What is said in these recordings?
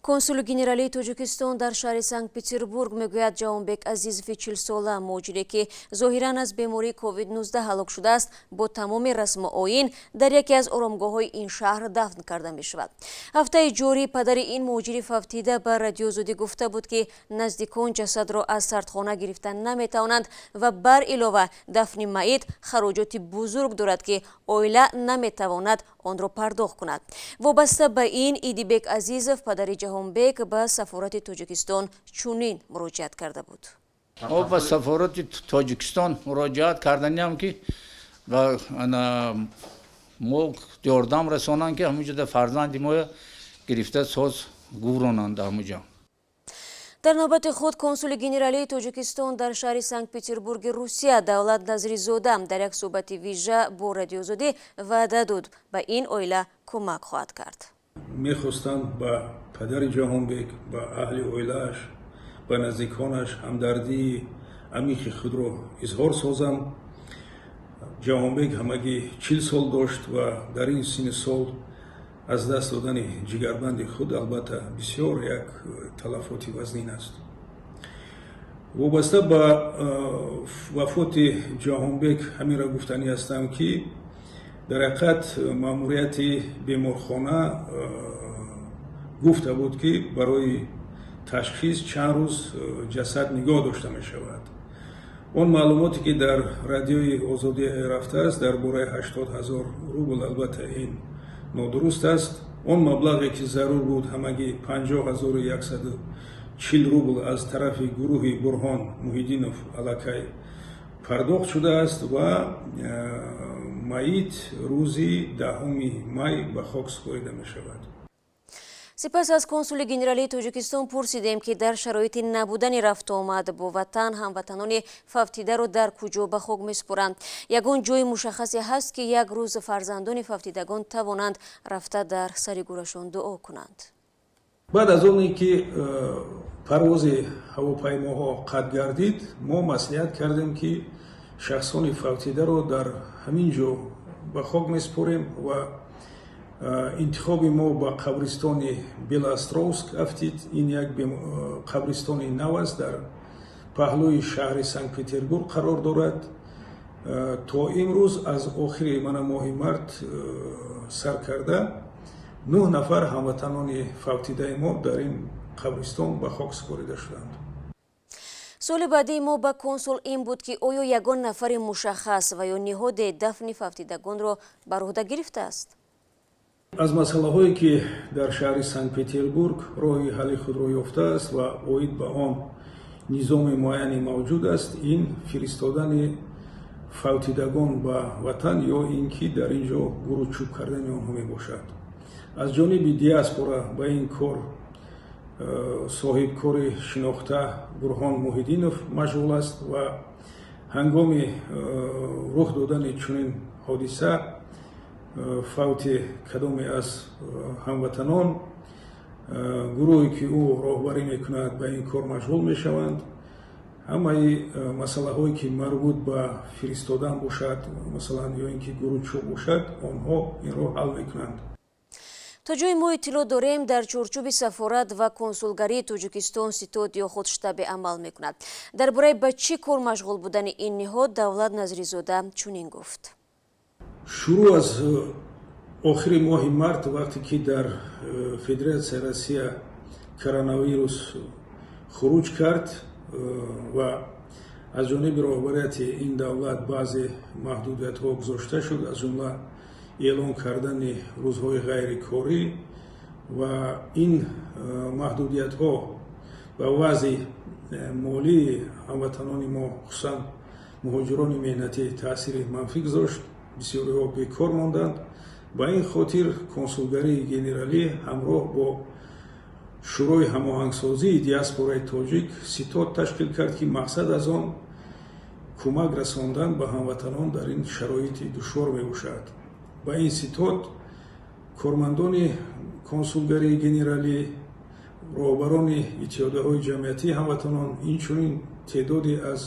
Консули генералии Тоҷикистон дар шаҳри Санкт Петербург мегӯяд, Ҷавонбек Азизови 40-сола, муҳоҷире ки зоҳиран аз бемории ковид-19 ҳалок шудааст, бо тамоми расму оин дар яке аз оромгоҳҳои ин шаҳр дафн карда мешавад. Ҳафтаи ҷорӣ падари ин муҳоҷири фавтида ба Радиои Озодӣ гуфта буд, ки наздикон ҷасадро аз сардхона гирифта наметавонанд ва бар илова дафни маит хароҷоти бузург дорад, ки оила наметавонад онро пардохт кунад. Вобаста ба ин, Идибек Азизов, падари Ҷаҳонбек, ба сафорати Тоҷикистон чунин муроҷиат карда буд. Мо ба сафорати Тоҷикистон муроҷиат карданиам, ки мо ёрдам расонанд, ки ҳаминҷода фарзанди моя гирифта соз гӯронанд ҳамуҷа. Дар навбати худ консули генералии Тоҷикистон дар шаҳри Санкт Петербурги Русия Давлат Назризода дар як суҳбати вижа бо Радиои Озодӣ ваъда дод, ба ин оила кӯмак хоҳад кард. Мехостам ба падари Ҷаҳонбек, ба аҳли оилааш, ба наздиконаш ҳамдардии амиқи худро изҳор созам. Ҷаҳонбек ҳамагӣ 40 сол дошт ва дар ин синни сол аз даст додани ҷигарбанди худ албатта бисёр як талафоти вазнин аст. Вобаста ба вафоти Ҷаҳонбек ҳаминро гуфтанӣ ҳастам, ки дар ҳақиқат маъмурияти беморхона гуфта буд, ки барои ташхис чанд рӯз ҷасад нигоҳ дошта мешавад. Он маълумоте, ки дар Радиои Озодӣ рафтааст дар бораи 80 000 рубл, албатта ин нодуруст аст. Он маблағе, ки зарур буд, ҳамагӣ 50 140 рубл аз тарафи гурӯҳи Бурҳон Муҳиддинов аллакай пардохт шудааст ва маит рӯзи 10 май ба хок супорида мешавад. Сипас аз консули генералии Тоҷикистон пурсидем, ки дар шароити набудани рафтуомад бо ватан ҳамватанони фавтидаро дар куҷо ба хок месупоранд. Ягон ҷои мушаххасе ҳаст, ки як рӯз фарзандони фавтидагон тавонанд рафта дар сари гӯрашон дуо кунанд? Баъд аз оне ки парвози ҳавопаймоҳо қатъ гардид, мо маслиҳат кардем, ки шахсони фавтидаро дар ҳамин ҷо ба хок месупорем ва интихоби мо ба қабристони Белоостровск афтид. Ин як қабристони нав аст, дар паҳлӯи шаҳри Санкт Петербург қарор дорад. То имрӯз, аз охири мана моҳи март сар карда, нӯҳ нафар ҳамватанони фавтидаи мо дар ин қабристон ба хок супорида шуданд. Суоли баъдии мо ба консул ин буд, ки оё ягон нафари мушаххас ва ё ниҳоде дафни фавтидагонро бар уҳда гирифтааст? Аз масъалаҳое, ки дар шаҳри Санкт Петербург роҳи ҳалли худро ёфтааст ва оид ба он низоми муайяне мавҷуд аст, ин фиристодани фавтидагон ба ватан ё ин ки дар ин ҷо гӯру чӯб кардани онҳо мебошад. Аз ҷониби диаспора ба ин кор соҳибкори шинохта Бурҳон Муҳиддинов машғул аст ва ҳангоми рух додани чунин ҳодиса, фавти кадоме аз ҳамватанон, гурӯҳе, ки ӯ роҳбарӣ мекунад, ба ин кор машғул мешаванд. Ҳамаи масъалаҳое, ки марбут ба фиристодан бошад, масалан, ё ин ки гӯру чӯб бошад, онҳо инро ҳал мекунанд. То ҷои мо иттилоъ дорем, дар чорчӯби сафорат ва консулгарии Тоҷикистон ситод ё худ штабе амал мекунад. Дар бораи ба чӣ кор машғул будани ин ниҳод Давлат Назризода чунин гуфт: Шурӯъ аз охири моҳи март, вақте ки дар Федератсияи Россия коронавирус хуруҷ кард ва аз ҷониби роҳбарияти ин давлат баъзе маҳдудиятҳо гузошта шуд, аз ҷумла эълон кардани рӯзҳои ғайрикорӣ, ва ин маҳдудиятҳо ба вазъи молии ҳамватанони мо, хусусан муҳоҷирони меҳнатӣ, таъсири манфӣ гузошт, бисёриҳо бекор монданд. Ба ин хотир консулгарии генералӣ ҳамроҳ бо Шӯрои ҳамоҳангсозии диаспораи тоҷик ситод ташкил кард, ки мақсад аз он кӯмак расондан ба ҳамватанон дар ин шароити душвор мебошад. Ба ин ситод кормандони консулгарии генералӣ, роҳбарони иттиҳодияҳои ҷамъиятии ҳамватанон, инчунин теъдоде аз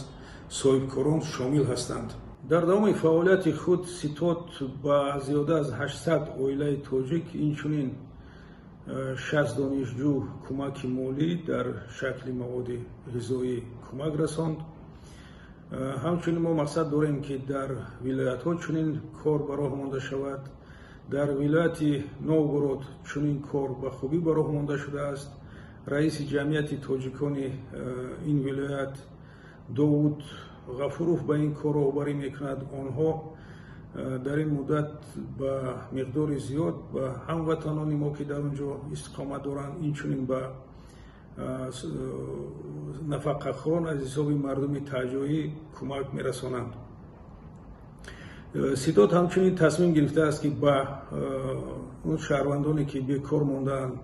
соҳибкорон шомил ҳастанд. Дар давоми фаъолияти худ ситод ба зиёда аз 800 оилаи тоҷик, инчунин 60 донишҷӯ кӯмаки молӣ дар шакли маводи ғизоӣ кӯмак расонд. Ҳамчунин мо мақсад дорем, ки дар вилоятҳо чунин кор ба роҳ монда шавад. Дар вилояти Новгород чунин кор ба хубӣ ба роҳ монда шудааст. Раиси ҷамъияти тоҷикони ин вилоят Довуд Ғафуров ба ин кор роҳбарӣ мекунад. Онҳо дар ин муддат ба миқдори зиёд ба ҳамватанони мо, ки дар он ҷо истиқомат доранд, инчунин ба нафақахӯрон аз ҳисоби мардуми таҳҷоӣ кӯмак мерасонанд. Ситод ҳамчунин тасмим гирифтааст, ки ба он шаҳрвандоне, ки бекор мондаанд,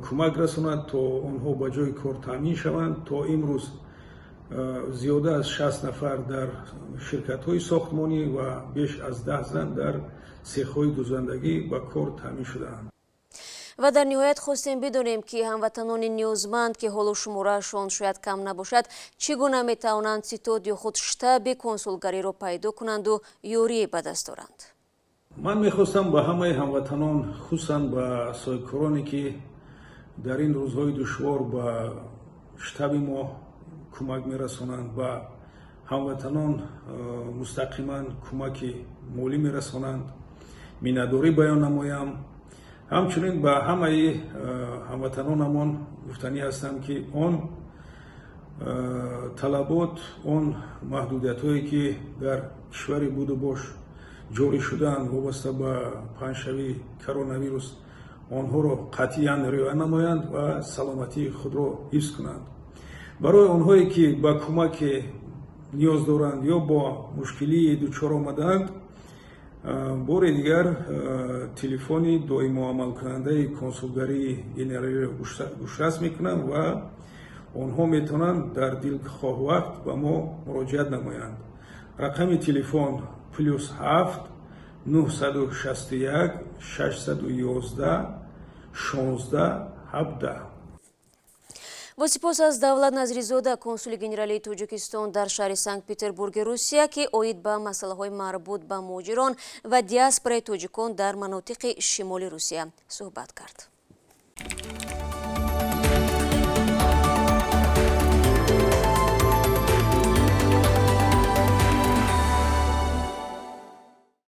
кӯмак расонад, то онҳо ба ҷои кор таъмин шаванд. То имрӯз зиёда аз 60 нафар дар ширкатҳои сохтмонӣ ва беш аз 10 зан дар сехҳои дузандагӣ ба кор таъмин шудаанд. Ва дар ниҳоят хостем бидонем, ки ҳамватанони ниёзманд, ки ҳоло шумораашон шояд кам набошад, чӣ гуна метавонанд ситод ё худ штаби консулгариро пайдо кунанду ёрие ба даст оранд. Ман мехостам ба ҳамаи ҳамватанон, хусусан ба соҳибкороне, ки дар ин рӯзҳои душвор ба штаби мо кӯмак мерасонанд, ба ҳамватанон мустақиман кӯмаки молӣ мерасонанд, миннатдорӣ баён намоям. Ҳамчунин ба ҳамаи ҳамватанонамон гуфтанӣ ҳастам, ки он талабот, он маҳдудиятҳое, ки дар кишвари буду бош ҷорӣ шудаанд вобаста ба паҳншавии коронавирус, онҳоро қатъиян риоя намоянд ва саломатии худро ҳифз кунанд. Барои онҳое, ки ба кӯмаке ниёз доранд ё бо мушкилие дучор омадаанд, бори дигар телефони доимоамалкунандаи консулгарии генералиро гӯшрас мекунам ва онҳо метавонанд дар дилхоҳ вақт ба мо муроҷиат намоянд. Рақами телефон: +7 961 611 16 17. Бо сипос аз Давлат Назризода, консули генералии Тоҷикистон дар шаҳри Санкт Петербурги Русия, ки оид ба масъалаҳои марбут ба муҳоҷирон ва диаспораи тоҷикон дар манотиқи шимоли Русия суҳбат кард.